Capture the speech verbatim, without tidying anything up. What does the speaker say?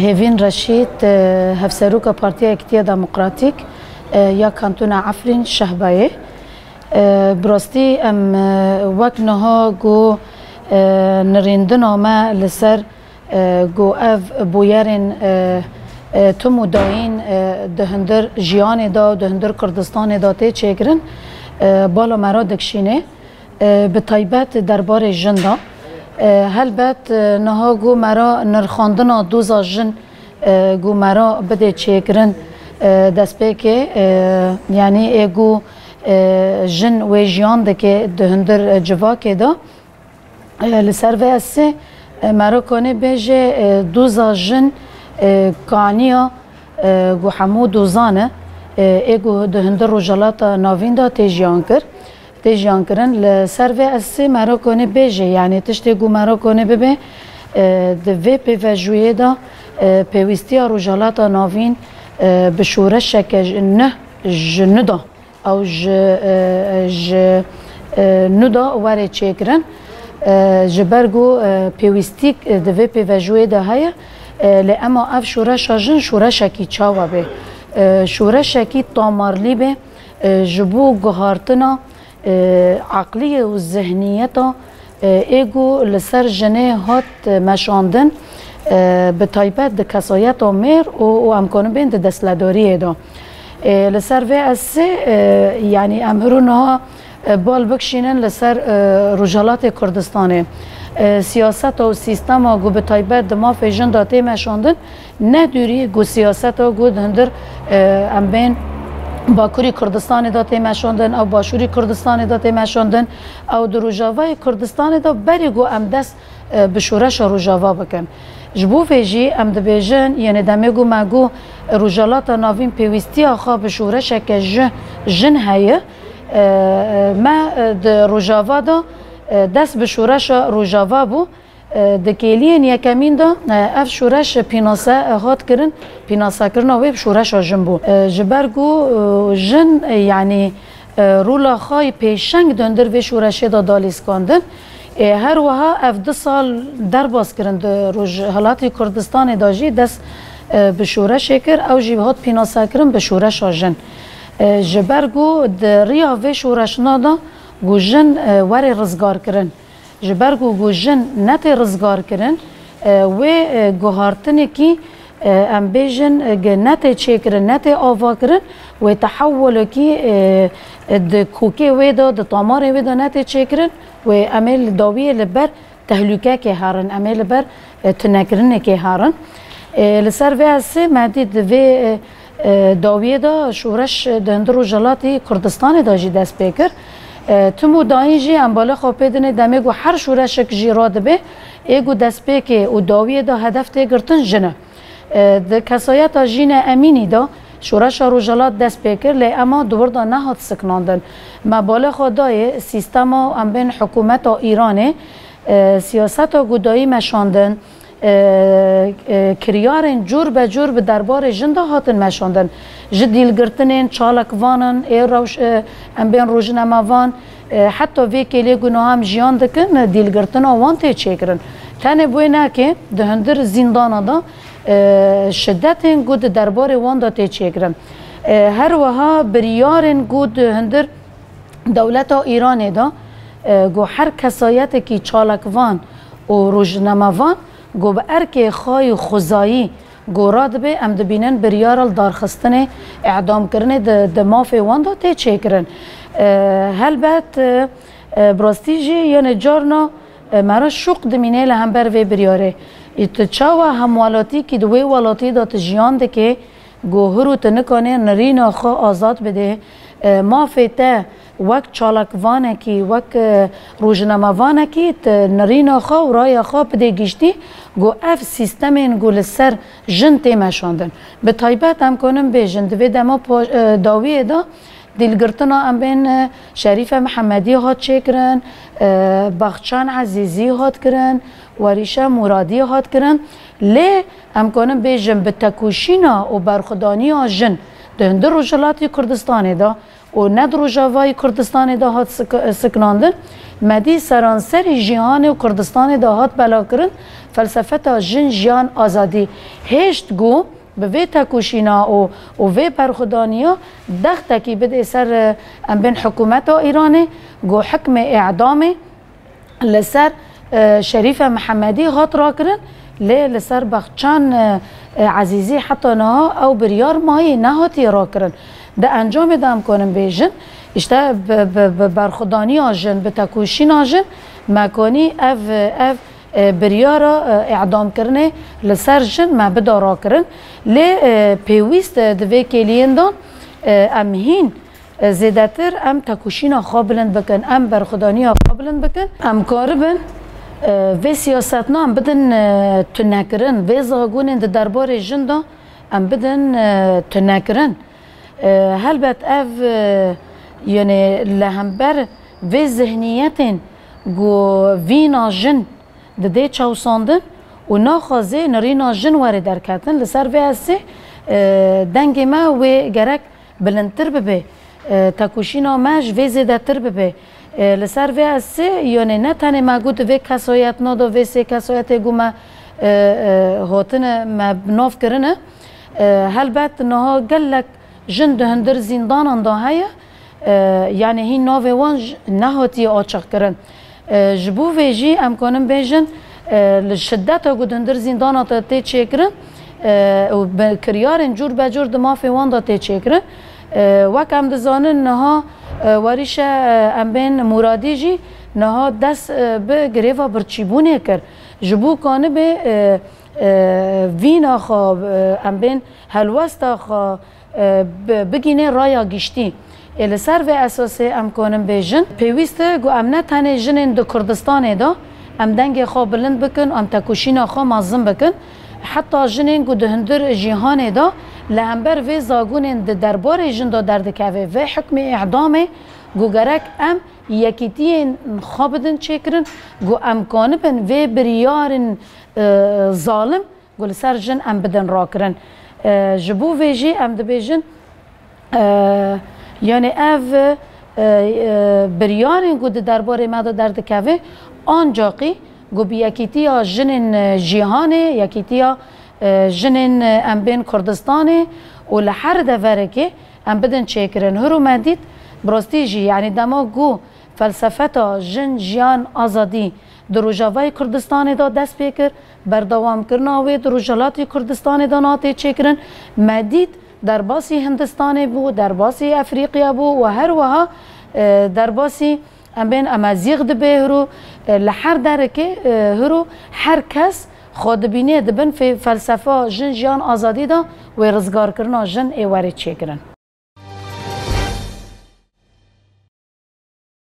Hêvîn Reşîd, e, Hevseroka Partiya Yekîtiya Demokratîk, e, ya Kantona Efrîn Şehbayê. E, bi rastî em, e, wek niha ku, e, nirîndina me li ser, e, ku ev bûyerên, e, e, tim û dayîn, e, di hundir jiyanê de û di hundir Kurdistanê de tê çêkirin, e, bala me re dikişînê. E, bi taybet derbarê jin de. E, helbet, e, niha ku me re nirxandina doza jin, e, ku me re bidê çêkirin, e, destpêkê, e, yanî ê ku, e, jin wê jiyan dike di hundir, e, civakê de. E, li ser vê esê, e, me re konê bêje, e, doza jin, e, kaniya, e, ku hemû dozan e, e, ê ku di hundir Rojhilata Navîn de tê jiyan kir. Tê jiyan kirin. Li ser vê esê me re konê bêje, yanî tiştê ku me re konê bibe, e, di vê pêvejûyê de, e, pêwîstiya Rojhilata Navîn, e, bi şoreşeke ji neh ji nû de, ew ji, e, ji, e, nû de were çêkirin. E, ji ber ku, e, pêwîstîk, e, di vê pêvejûyê de heye, e, lê ema ev şoreşa jin şoreşekî çawa be? E, şoreşekî tamarlî be, e, ji bo guhartina, e, eqliyê û zihniyeta, e, ê ku li ser jinê hat, e, meşandin, e, bi taybet di kesayeta mêr û, û em kanin bên di destledariyê de. E, li ser vê esê, e, yanî em hiro niha, e, bal bikişînin li ser, e, Rojhilatê Kurdistanê. E, siyaseta û sîstema ku bi taybet di mafê jin de tê meşandin, ne dûrî ku siyaseta ku di hundir, e, em bên Bakurî Kurdistanê de tê meşandin, ew Başûrî Kurdistanê de tê meşandin, ew di Rojavayê Kurdistanê de berî ku em dest, e, bi şoreşa Rojava bikin. Ji bo vê jî em dibêjin, yanî demê ku me got, e, Rojhilata Navîn pêwîstiya xwe bi şoreşeke ji jin heye, e, e, me, e, di Rojava de, e, dest bi şoreşa Rojava bû. E, di kêliyên yekemîn de, e, ev şoreş pînase, e, hat kirin, pînasekirina wê bi şoreşa jin bû. E, ji ber ku, e, jin, e, yanî, e, rola xwe yî pêşeng di hundir vê şoreşê de da lîskandin. E, her wiha ev du sal derbas kirin di Rojhilatê Kurdistanê de jî dest, e, bi şoreşê kir, ew jî hat pînasekirin bi şoreşa jin. E, ji ber ku di riya vê şoreşna de ku jin, e, were rizgarkirin. Ji ber ku, ku jin netê rizgarkirin, e, wê, e, guhartinekî, e, em bêjin, e, ge netê çêkirin, netê avakirin, wê tehewulekî, e, e, di kokê wê de, di tamarê wê de netê çêkirin, wê em ê li dawiyê li ber tehlûkekê herin, em ê li ber, e, tunekirinekê herin. E, li ser vê esê me dît di vê, e, e, dawiyê de şoreş, e, di hundir Rojhilatê Kurdistanê de jî dest pê kir. E, tim û dayîn jî em bala xwe pê dinê demê ku her şoreşek jî radibe, ê ku destpêkê û dawiyê de hedef tê girtin jin e. E, di kesayeta Jîne Emînî de şoreşa Rojhilat dest pê kir, lê ema di wir de nehat siknandin. Me bala xwe dayê sîstema em bên hikûmeta Îranê, e, siyaseta ku dayî meşandin, e, e, kiryarên cûr be cûr bi derbarê jin de hatin meşandin. Ji dîlgirtinên çalakvanan ê rewş-, e, em bên rojnamevan, e, heta vê kêlê ku niha em jiyan dikin, dîlgirtina wan tê çêkirin. Tenê bi wê neke di hundir zîndana de, e, şidetên ku di derbarê wan de tê çêkirin. E, her wiha biryarên ku di hundir dewleta Îranê de, e, ku her kesayetekî çalakvan û rojnamevan ku bi erkê xwe yî xwezayî ku radibe, em dibînin biryara li darxistinê, îdamkirinê di, di mafê wan de tê çêkirin. E, helbet, e, e, bi rastî jî, yanê carna, e, me re şûq dimîne li hember vê biryarê. Î tu çawa hemwelatîkî di wê welatî de tu jiyan dikê, Ku hûr û tu nikanê nirîna xwe azad bidê, e, mafê te wek çalakvanekî, wek, e, rojnamevanekî tu nirîna xwe û raya xwe bidê giştî, ku ev sîstemên ku li ser jin tê meşandin. Bi taybet em konin bêjin, di vê dema po-, e, dawiyê de dîlgirtina em bên, e, Şerîfe Mihemedî hat çêkirin, e, Baxçan Ezîzî hat kirin, Werîşe Muradî hat kirin. Lê em kanin bêjin bi tekoşîna û berxwedaniya jin Di hundir Rojhilatî Kurdistanê de û ne di Rojavayî Kurdistanê de hat sik-, sikinandin, me dî seranserî cîhanê û Kurdistanê de hat belakirin felsefeta jin, jiyan, azadî. Hêşt ku bi vê tekoşîna û, û vê berxwedaniya dextekî bidê ser, e, em bên hikûmeta Îranê, ku hikmê îdamê li ser, e, Şerîfe Mihemedî hat rakirin, lê li ser Bexçan, e, e, Ezîzî heta niha ew biryar mayî nehatiye rakirin. Di encamê de em kanin bêjin, îşte bi, bi, bi berxwedaniya jin, bi tekoşîna jin, me kanî ev, ev, e, biryara, e, îdamkirinê li ser jin me bida rakirin. Lê, e, pêwîst, e, di vê kêliyên de, e, em hîn, e, zêdetir em tekoşîna xwe bilind bikin, em berxwedaniya xwe bilind bikin. Em karibin, e, vê siyasetna em bidin, e, tunekirin, vê zagonên di derbarê jin de em bidin, e, tunekirin. E, helbet ev, e, yanî li hember vê zihniyetên ku vîna jin didê çewsandin û naxwaze nirîna jin were derketin. Li ser vê esê, e, dengê me wê gerek bilindtir bibe. E, tekoşîna me ji vê zêdetir bibe. E, li ser vê esê, yanî ne tenê me got vê kesayetna de, vê sê kesayetê ku me, e, e, hatine, me bi nav kirine. E, helbet niha gelek jin di hundir zîndanan de heye. E, yanî hîn navê wan j-, nehatiye açiqkirin. E, ji bo vê jî em kanin bêjin, e, li şideta ku di hundir zîndana de tê çêkirin, e, û bi kiryarên cûr be cûr di mafê wan de tê çêkirin. E, wek em dizanin niha, e, werîşe, e, em bên Muradî jî niha dest, e, bi girêva birçîbûnê kir. Ji bo kanibê, e, e, vîna xwe, e, em bên helwesta xwe, e, bi-, bigînê raya giştî. Ê li ser vê esasê em konin bêjin, pêwîst e ku em ne tenê jinên di Kurdistanê de em dengê xwe bilind bikin, em tekoşîna xwe mezin bikin. Heta jinên ku di hundir cîhanê de li hember vê zagonên di derbarê jin de derdikeve, vê hikmê îdamê, ku gerek em yekîtiyên xwe bidin çêkirin, ku em kanibin vê biryarên, e, zalim ku li ser jin em bidin rakirin. E, ji bo vê jî em dibêjin, e, yanî ev, e, e, biryarên ku di derbarê me de derdikeve, ancaqî ku bi yekîtiya jinên, e, cîhanê, yekîtiya, e, jinên, e, em bên Kurdistanê û li her deverekê em bidin çêkirin. Hiro me dît, bi rastî jî, yanî dema ku felsefeta jin, jiyan, azadî di Rojavayê Kurdistanê de dest pê kir, berdewamkirina wê di Rojhilatê Kurdistanê de nate çêkirin. Me dît derbasî Hindistanê bû, derbasî Efrîqya bû û her wiha, e, derbasî em bên Emezîx dibe hiro, e, li her derekê, e, hiro her kes xwe dibîne di bin fê-, felsefa jin, jiyan, azadî de wê rizgarkirina jin ê were çêkirin.